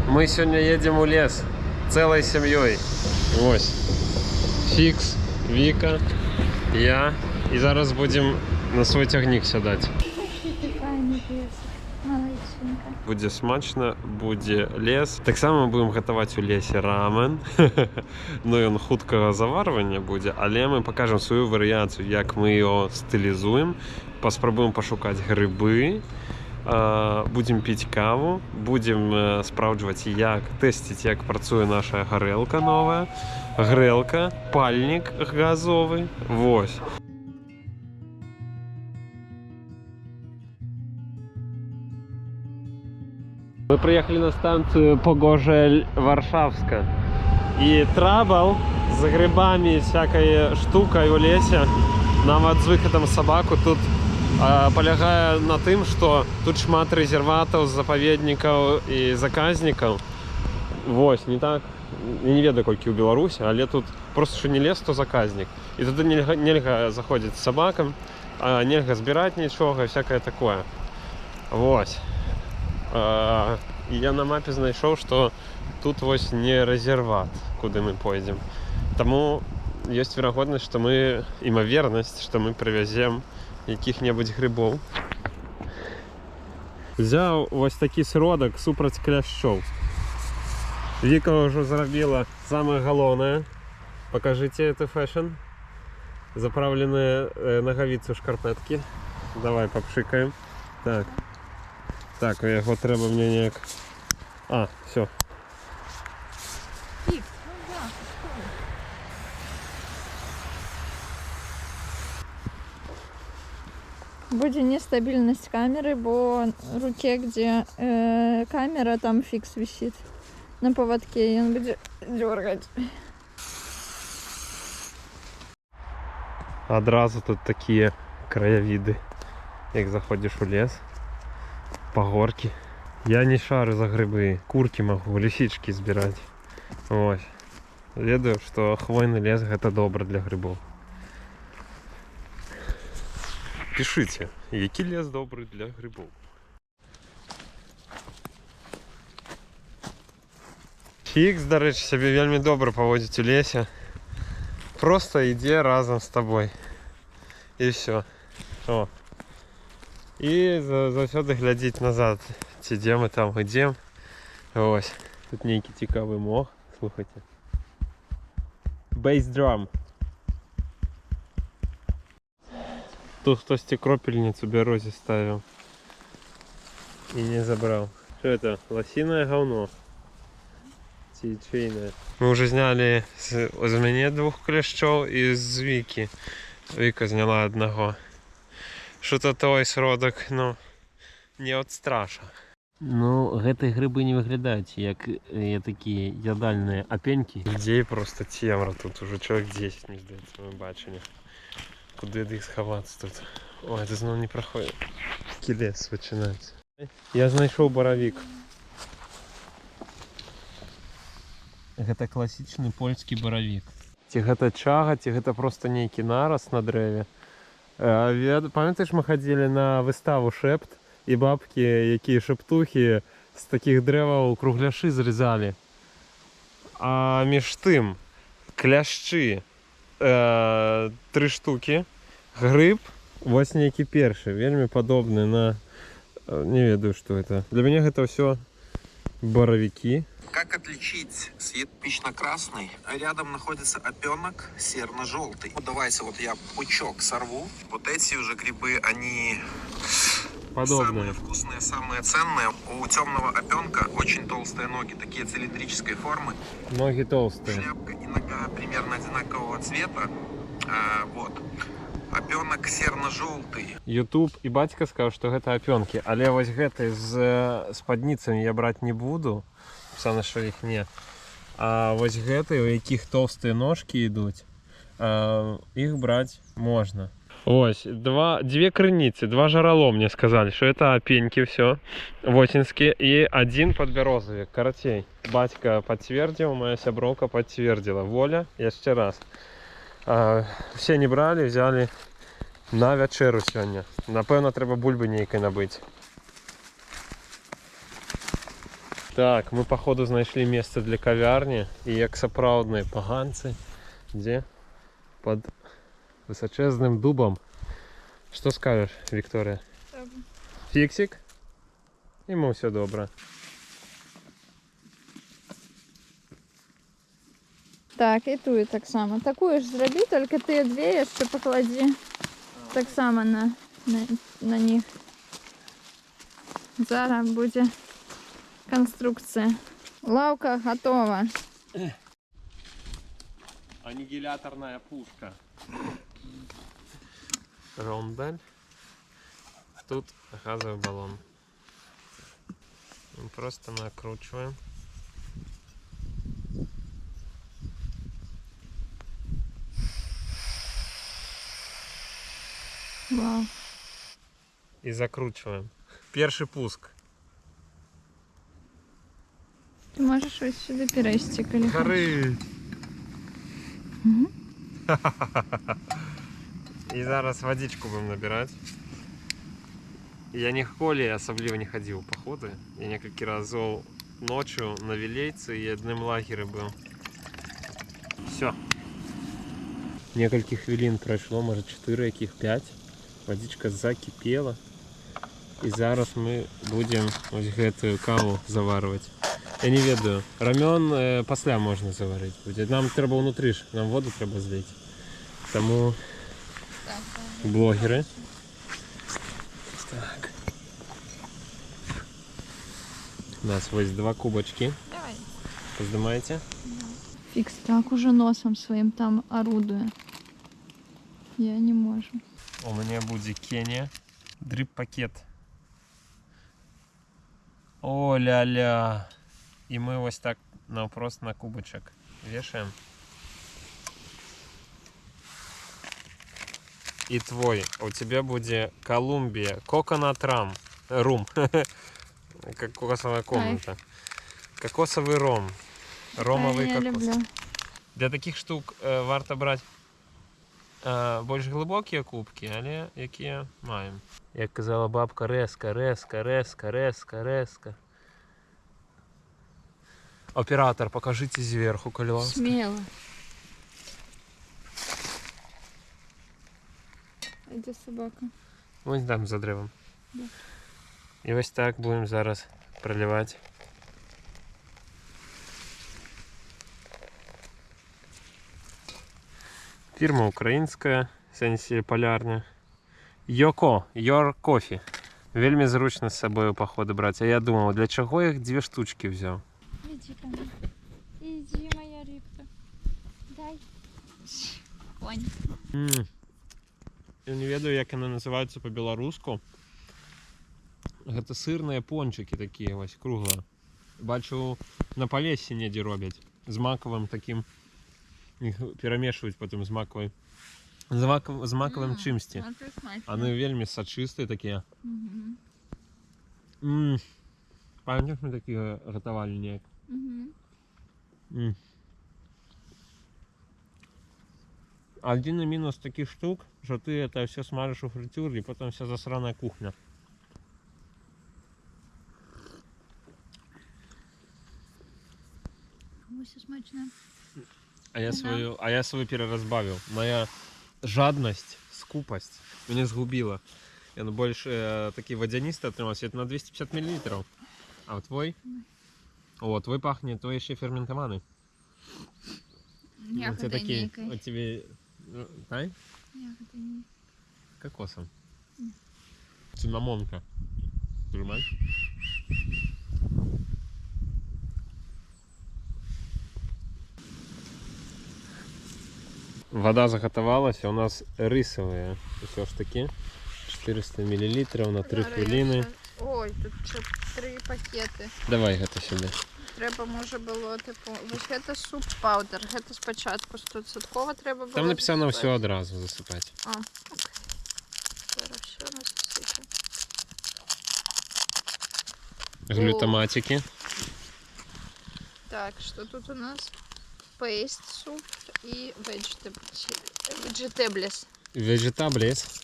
Мы сёння едзем у лес цэлай сям'ёй. Вось. Фікс, Віка, я. І зараз будзем на свой цягнік сядаць. Які файны песік. Малайчынка. Будзе смачна, будзе лес. Таксама будзем гатаваць у лесе рамен. Ну, ён хуткага заварвання будзе, але мы пакажам сваю варыяцыю, як мы яго стылізуем. Паспрабуем пашукаць грыбы. Будзем піць каву, будзем спраўджваць, як тэсціць, як працуе наша гарэлка новая. Грэлка, пальнік газовы. Вось. Мы прыехалі на станцыю Погожель Варшавска. І трабл з грыбамі і всякай штукай у лесе, нават з выхадам сабаку тут палягае на тым, што тут шмат рэзерватаў, запаведнікаў і заказнікаў. Вось, не так, я не ведаю, колькі ў Беларусі, але тут просто што не лес, то заказнік. І туды нельга заходзіць з сабакам, нельга збіраць нічога, всякое такое. Вось. І я на мапе знайшоў, што тут вось не рэзерват, куды мы пойдзем. Таму ёсць верагоднасць, што мы, імавернасць, што мы прывязем якіх-небудзь грыбоў. Узяў вось такі сродак супраць кляшчоў. Віка ўжо зрабіла самае галоўнае. Пакажыце это фэшн. Запраўленыя нагавіцы ў шкарпэткі. Давай папшыкаем. Так. Так, яго трэба мне неяк. А, всё. Фікс, ну да, стой. Будзе нестабільнасць камеры, бо в руке, где камера, там Фікс висит на поводке, и он будет дергать. Адразу тут такія краявіды, як заходзіш у лес, пагоркі. Я не шару за грыбы, куркі магу, лісічкі збіраць. Вось. Ведаю, што хвойны лес гэта добра для грыбоў. Пішыце, які лес добры для грыбоў. Фікс, дарэчы, сябе вельмі добра паводзіць у лесе. Просто ідзе разам з табой. І всё. О. І заўсёды глядзіць назад, ці дзе мы там ідзем. Вось. Тут нейкі цікавы мох, слухайце. Bass drum. Тут хтосьці кропельніцу бярозе ставіў. І не забраў. Что это? Лосиное говно. Ці чейное. Мы уже знялі з мяне двух кляшчоў і з Вікі. Віка зняла аднаго. Что-то той сродак, ну, не адстраша. Ну, гэтыя грыбы не выглядаюць як такія ядальныя апенькі. Людзей просто цемра тут уже чалавек 10, мне здаецца, мы бачылі. Куды ад іх схавацца тут? Ой, это зноў не праходзіць. Такі лес пачынаецца. Я знайшоў баравік. Гэта класічны польскі баравік. Ці гэта чага, ці гэта просто нейкі нараст на дрэве. Памятаеш, мы хадзілі на выставу «Шэпт», і бабкі, якія шэптухі з такіх дрэваў кругляшы зрезалі. А між тым кляшчы тры штукі, грыб вось нейкі першы, вельмі падобны на не ведаю, што это. Для мяне гэта ўсё баравікі. Как отличить красный? Рядом находится опенок серно-желтый. Вот давайте вот я пучок сорву. Вот эти уже грибы, они Подобные. самые вкусные, самые ценные. У темного опенка очень толстые ноги, такие цилиндрической формы. Ноги толстые. Шляпка и нога примерно одинакового цвета. Вот. Опенок серно-желтый. YouTube і бацька сказаў, што гэта апёнкі, але вось гэты з спадніцамі я браць не буду. Написано, што іх не. А вось гэты, у якіх тоўстыя ножкі ідуць, іх браць можна. Ось, две крыніцы, два жарало мне сказали, что это опеньки все, восеньские, и один подберезовик, карацей. Бацька подтвердил, моя сяброўка подтвердила. Воля, яшчэ раз. Все не брали, взяли на вячэру сёння. Напэўна, трэба бульбы нейкай набыць. Так, мы походу знайшлі месца для кавярні і, як сапраўдныя паганцы, дзе пад высачэзным дубам. Што скажаш, Вікторыя? Добра. Фіксік? Яму ўсё добра. Так, і тую таксама. Такую ж зрабі, толькі ты дзве яшчэ пакладзі таксама на них. Зараз будзе канструкцыя. Лаўка гатова. Аннигиляторная пушка. Рондаль. Тут газовый баллон. Мы просто накручиваем. Вау. И закручиваем. Першы пуск. Ты можаш вось сюды перайсці, калі хочаш. Гары! Мгм. І зараз вадзічку будзем набіраць. Я ніколі асабліва не хадзіў у паходы. Я некалькі разоў ноччу на Вілейцы і адным лагеры быў. Всё. Некалькі хвілін прайшло, можа, 4, якіх 5. Вадзічка закіпела. І зараз мы будзем вось гэтую каву заварваць. Я не ведаю. Рамён пасля можна заварыць будзе. Нам трэба ўнутры ж, нам воду трэба зліць. Таму блогеры. Так. У нас вось два кубачкі. Давай. Паздымаеце? Фікс так ужо носам сваім там арудуе. Я не магу. У мяне будзе Кенія. Дрып-пакет. О, ля-ля. І мы вось так наўпрост на кубачак вешаем. І твой. У цябе будзе Колумбия. Coconut rum. Рум. Кокосовая комната. Кокосовый ром. Ромовый Я кокос. люблю. Для такіх штук варта браць больш глыбокія кубкі, але якія маем. Як казала бабка, рэзка, рэзка, рэзка, рэзка, рэзка. Оператор, покажите зверху, калі ласка. Смело. А дзе сабака? Вось там за дрэвам. Да. І вось так будзем зараз праліваць. Фірма украінская, в сэнсе палярня. Йоко, Your Coffee. Вельмі зручна з сабою ў паходы браць. А я думаў, для чаго я іх дзве штучкі ўзяў? Иди ко мне. Иди, моя рыбка. Дай. Конь. Я не ведаю, як яны называюцца па-беларуску. Гэта сырныя пончыкі такія вось круглыя. Бачу, на Палессі недзе робяць. З макавым такім. Іх перамешваюць потым з макавай. З макавым чымсьці. А це смачна. Яны вельмі сачыстыя такія. Мгм. Памятаеш, мы такія гатавалі неяк? Мгм. Адзіны мінус такіх штук, што ты это всё смажыш у фрытюре, і потым уся засраная кухня. Ось смачна. А я Ага. сваю пераразбавіў. Моя жаднасць, скупасць мяне згубіла. Ён больш такі вадзяністы атрымаўся, это на 250 мл. А твой? О, твой пахне, твой яшчэ ферментаваны. У Ягодай тебя такі, нейкай. у тебе, ну, дай? Ягодай нейкай. Кокосом. Цинамонка. Трымай. Вада загатавалася, у нас рысавая ўсё ж такі. 400 мл на 3 Зараз я хвіліны. Ой, тут яшчэ тры пакеты. Давай гэта сюды. Трэба, можа, было, тыпу, вось гэта суп паўдер. Гэта спачатку 100% трэба было. Там напісана засыпаць. ўсё адразу засыпаць. А, окей. Зараз усё насыпем. Глютаматики. Так, что тут у нас? Paste soup и vegetables. Vegetables.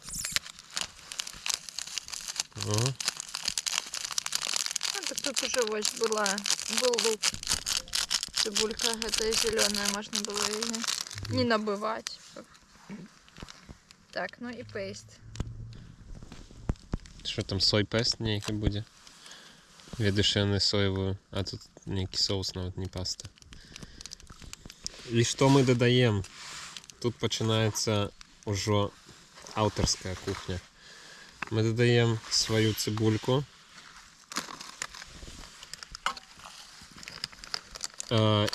О, Ну, так тут Тут уже вось был лук. Цыбулька гэтая зеленая, можно было ее не набывать. Так, ну и paste. Што там, soy paste нейкі будзе? Ведаеш, яны соевую, а тут нейкі соус, нават не паста. І што мы дадаем? Тут пачынаецца ўжо аўтарская кухня. Мы дадаем сваю цыбульку.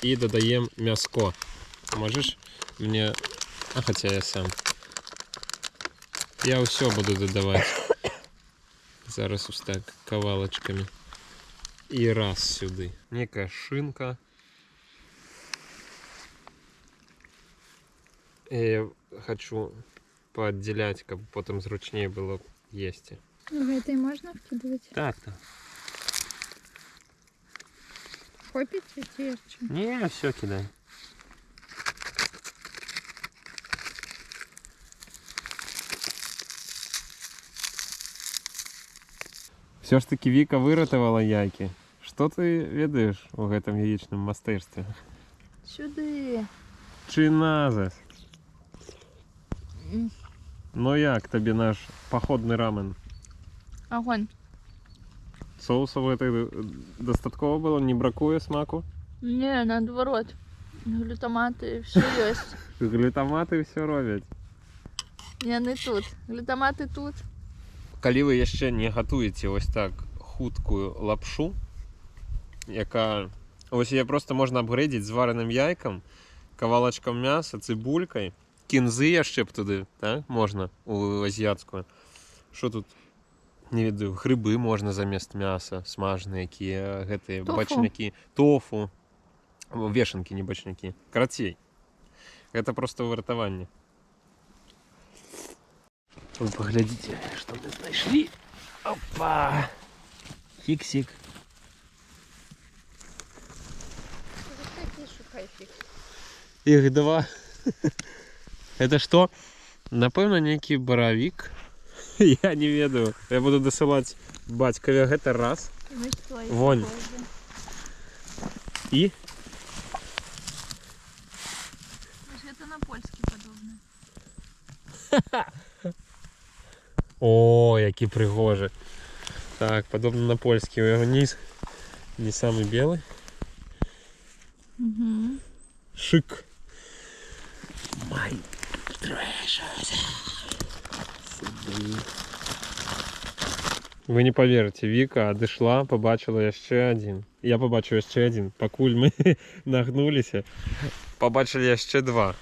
І дадаем мяско. Можаш мне? А хотя я сам. Я ўсё буду дадаваць. Зараз ось так кавалачкамі. І раз сюды. Некая шинка. Я хочу поотделять, каб потым зручней было есці. Гэтай можна вкидывать? Так. Хопіць ці яшчэ? Не, все кидай. Все ж таки Віка выратавала яйкі. Што ты ведаеш у гэтым яечным майстэрстве? Сюды. Чыназес. Ну як табе наш паходны рамен? Огонь. Соусу гэтай дастаткова было, не бракуе смаку? Не, наадварот. Глютаматы, все ёсць. Глютаматы ўсё робяць. Яны тут. Глютаматы тут. Калі вы яшчэ не гатуеце ось так хуткую лапшу, яка ось яе просто можна апгрэйдзіць з вареным яйкам, кавалачкам мяса, цыбулькай, кінзы яшчэ б туды, так? Можна у азіяцкую. Што тут? Не ведаю, грыбы можна замест мяса, смажаныя, якія гэтыя Тофу. Бачнякі, тофу, вешанкі, не бачнякі. Карацей. Гэта просто выратаванне. Вы паглядзіце, што мы знайшлі. Опа! Фіксік. Такі шукай фікс. Іх два. Это што? Напэўна, нейкі баравік. Я не ведаю. Я буду дасылаць бацькаве, гэта раз. Вонь. І Гэта на польскі падобна. О, які прыгожы. Так, падобна на польскі. У яго ніз не самы белы. Угу. Шик. My treasures. Сюды. Вы не поверыце, Віка адышла, пабачыла яшчэ адзін. Я пабачыў яшчэ адзін. Пакуль мы нагнуліся, пабачылі яшчэ два.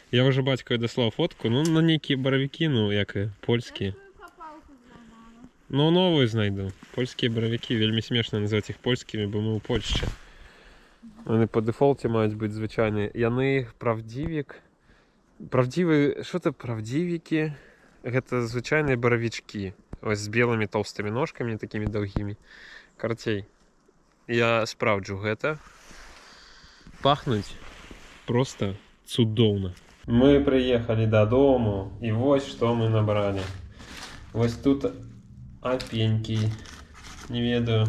Я ўжо бацькаве даслаў фотку, ну, на нейкія баравікі, ну, як і польскія. Ну, новую знайду. Польскія баравікі, вельмі смешна называць іх польскімі, бо мы ў Польшчы. Яны па дэфолце маюць быць звычайныя. Яны правдзівік. Правдзівы, што то правдзівікі? Гэта звычайныя баравічкі. Ось з белымі тоўстымі ножкамі, такімі даўгімі. Карацей, я спраўджу гэта. Пахнуць просто цудоўна. Мы прыехалі дадому, і вось што мы набралі. Вось тут апенькі, не ведаю.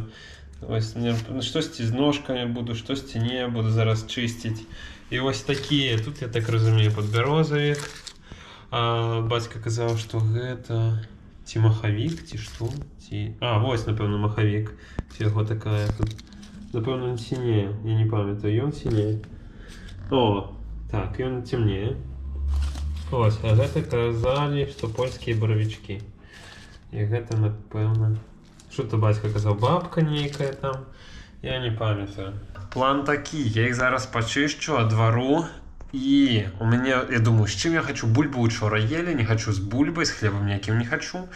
Ось мне, ну, штосьці з ножкамі буду, штосьці не буду зараз чысціць. І ось такія, тут, я так разумею, падбярозавік. А, бацька казаў, што гэта ці махавік, ці што, ці. А, вось, напэўна, махавік. Ці яго такая тут. Напэўна, ён сінее, я не памятаю, ён сінее. О, так, ён цемнее. Ось, а гэта казалі, што польскія баравічкі. І гэта, напэўна. Што то бацька казаў, бабка нейкая там. Я не памятаю. План такі, я іх зараз пачышчу, адвару. І у мяне, я думаю, з чым я хочу? Бульбу учора ели, не хочу з бульбай, з хлебам ніякім не хочу.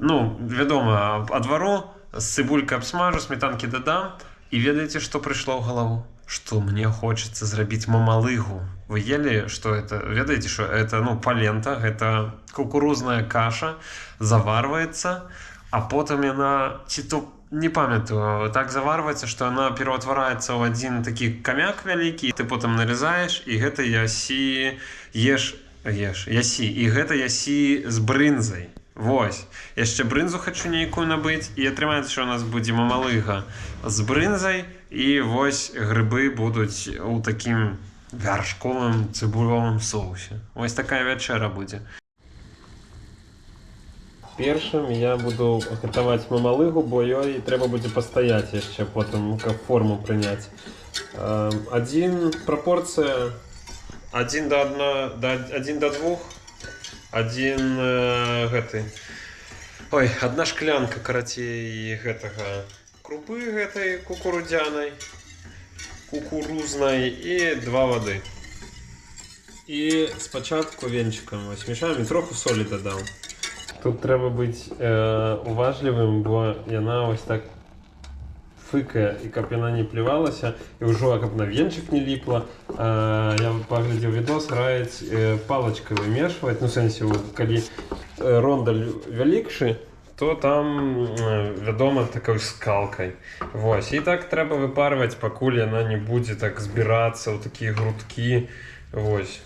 Ну, вядома, адвару, з цыбулькай абсмажу, сметанкі дадам. І ведаеце, што прыйшло ў галаву? Што мне хочацца зрабіць мамалыгу. Вы ели, что это? Ведаеце, что это, ну, палента, гэта кукурузная каша, заварваецца, а потым яна ці то не памятаю, так заварваецца, што яна пераўтвараецца ў адзін такі камяк вялікі, ты потым нарезаеш, і гэта ясі еш, еш, ясі, і гэта ясі з брынзай. Вось. Яшчэ брынзу хачу нейкую набыць, і атрымаецца, што у нас будзе мамалыга з брынзай, і вось грыбы будуць у такім вяршковым цыбулёвым соусе. Вось такая вячэра будзе. Першым я буду гатаваць мамалыгу, бо ёй трэба будзе пастаяць яшчэ потым, каб форму прыняць. Адзін прапорцыя 1 да 1, да, 1 да 2, один гэты. Ой, одна шклянка, карацей, гэтага крупы гэтай кукурудзянай, кукурузнай і два вады. І спачатку венчыкам вось мешаем і троху солі дадам. Тут трэба быць уважлівым, бо яна вось так фыкае, і каб яна не плевалася, і ўжо каб на венчык не ліпла, я паглядзеў відос, раіць палачкай вымешваць, ну, у сэнсе, вот, калі рондаль вялікшы, то там, вядома, такой скалкай. Вось, і так трэба выпарваць, пакуль яна не будзе так збірацца ў такія грудкі. Вось.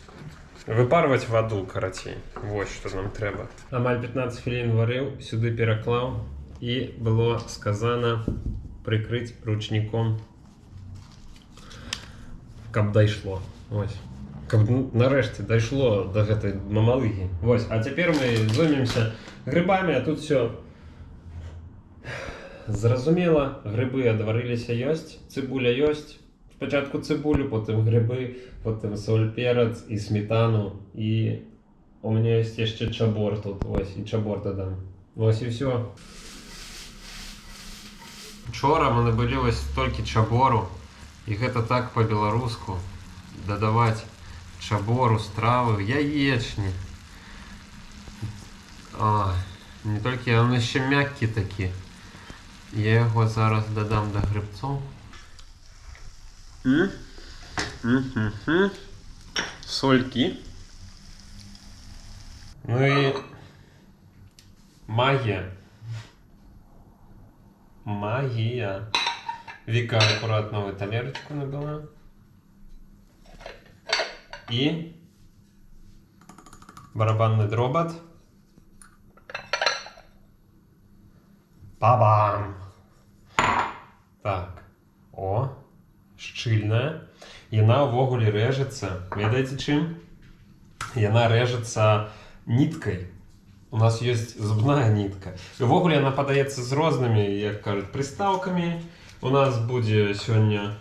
Выпарваць ваду, карацей. Вось што нам трэба. Амаль 15 хвілін варыў, сюды пераклаў, і было сказана прыкрыць ручніком, каб дайшло. Вось. Каб нарэшце дайшло до гэтай мамалыгі. Вось, а цяпер мы зоймемся грыбамі, а тут все зразумела, грыбы адварыліся, ёсць, цыбуля ёсць. Спачатку цыбулю, потым грыбы, потым соль, перац і сметану. І у мяне ёсць яшчэ чабор тут, вось, і чабор дадам. Вось і все. Учора мы набылі вось столькі чабору, і гэта так по-беларуску дадаваць чабору, стравы, яечні. А, не толькі, ён яшчэ мяккі такі. Я яго зараз дадам да грыбцоў. М? М-м-м. Солькі. Ну і магія. Магія. Віка акуратно в талерочку набила. І барабанний дробот. Па-бам! Так. О, шчыльная. Яна ўвогуле рэжацца. Ведаеце чым? Яна рэжацца ніткай. У нас ёсць зубная нітка. І ўвогуле яна падаецца з рознымі, як кажуць, прыстаўкамі. У нас будзе сёння,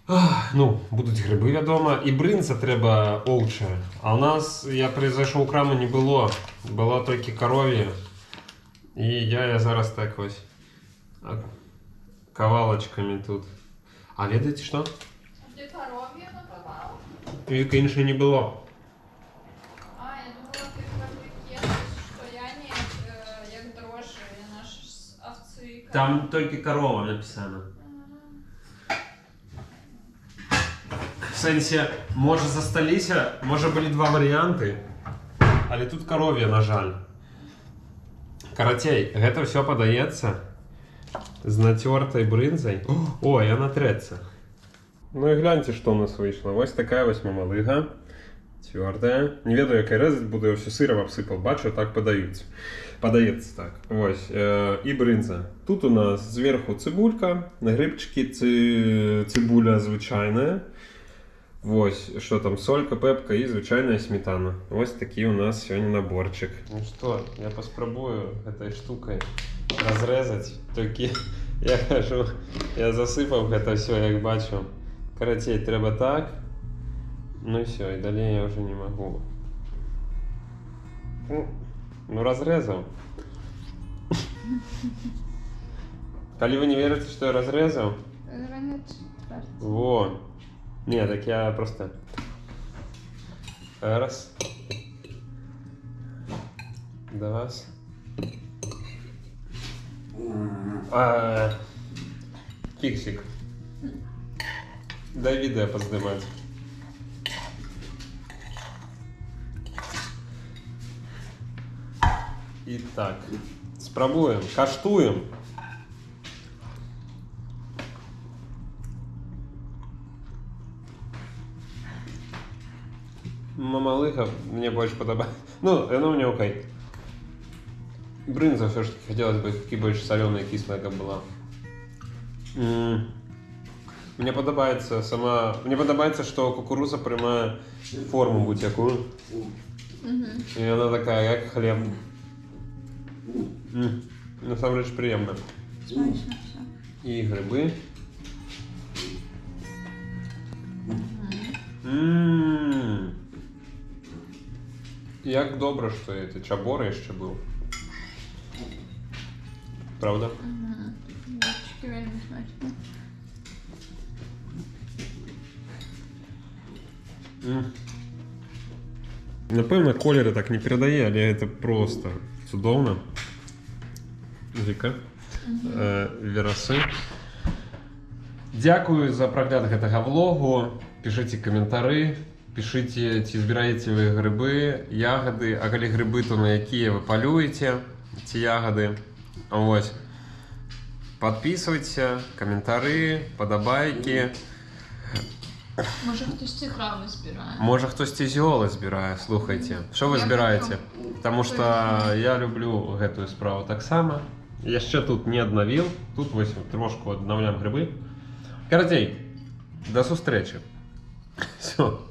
ах, ну, будуць грыбы, вядома, і брынза трэба оўчая. А у нас, я прыйшоў у краму, не было. Было толькі каров'я. І я зараз так вось кавалачкамі тут. А ведаеце што? Ты коровью набывал? Віка, іншай не было. А, я думала, ты про брикеты, что я не як дрожжи, яна ж з овцы. Там толькі карова напісана. В сэнсе, можа, засталіся, можа, былі два варыянты, але тут каров'я, на жаль. Карацей, гэта ўсё падаецца з нацёртай брынзай. О, яна трэцца. Ну і гляньце, што ў нас выйшла. Вось такая вось мамалыга. Цвёрдая. Не ведаю, як я рэзаць буду, я ўсё сырам абсыпаў. Бачу, так падаюць. Падаецца так. Вось. І брынза. Тут у нас зверху цыбулька, на грыбчыкі цыбуля звычайная. Вось, што там, солька, пэпка і звычайная сметана. Вось такі у нас сёння наборчык. Ну што, я паспрабую гэтай штукай разрэзаць. Толькі я кажу, я засыпаў гэта ўсё, як бачу. Карацей, трэба так. Ну і всё, і далей я ўжо не магу. Ну, разрэзаў. Калі вы не верыце, што я разрэзаў, На четверть. Во. Не, так я просто. Раз. Два. А, фиксик. Дай відэа паздымаць. І так, спрабуем, каштуем. Мамалыга мне больш падабаецца. Ну, яно мне окей. Брынза все ж таки хотелось бы таки больш соленая, кислая, как была. Мне падабаецца сама. Мне падабаецца, што кукуруза прымае форму будь-якую. І яна такая, як хлеб. Насамрэч прыемна. Смачна ўсё. І грыбы. Як добра, што это чабор яшчэ быў. Правда? Грибчики вельмі смачна. Напэўна, колеры так не перадае, але это просто цудоўна. Віка. Верасы. Дзякую за прагляд гэтага влогу. Пішыце каментары, пішыце, ці збіраеце вы грыбы, ягады, а калі грыбы, то на якія вы палюеце, ці ягады. Вось. Падпісвайцеся, каментары, падабайкі. Можа, хтосьці крабы збірае. Можа, хтосьці зёлы збірае, слухайце. Што вы Я збіраеце? Таму што Точно. я люблю гэтую справу таксама. Яшчэ тут не аднавіў, тут вось трошку аднаўляем грыбы. Карацей, да сустрэчы. Всё.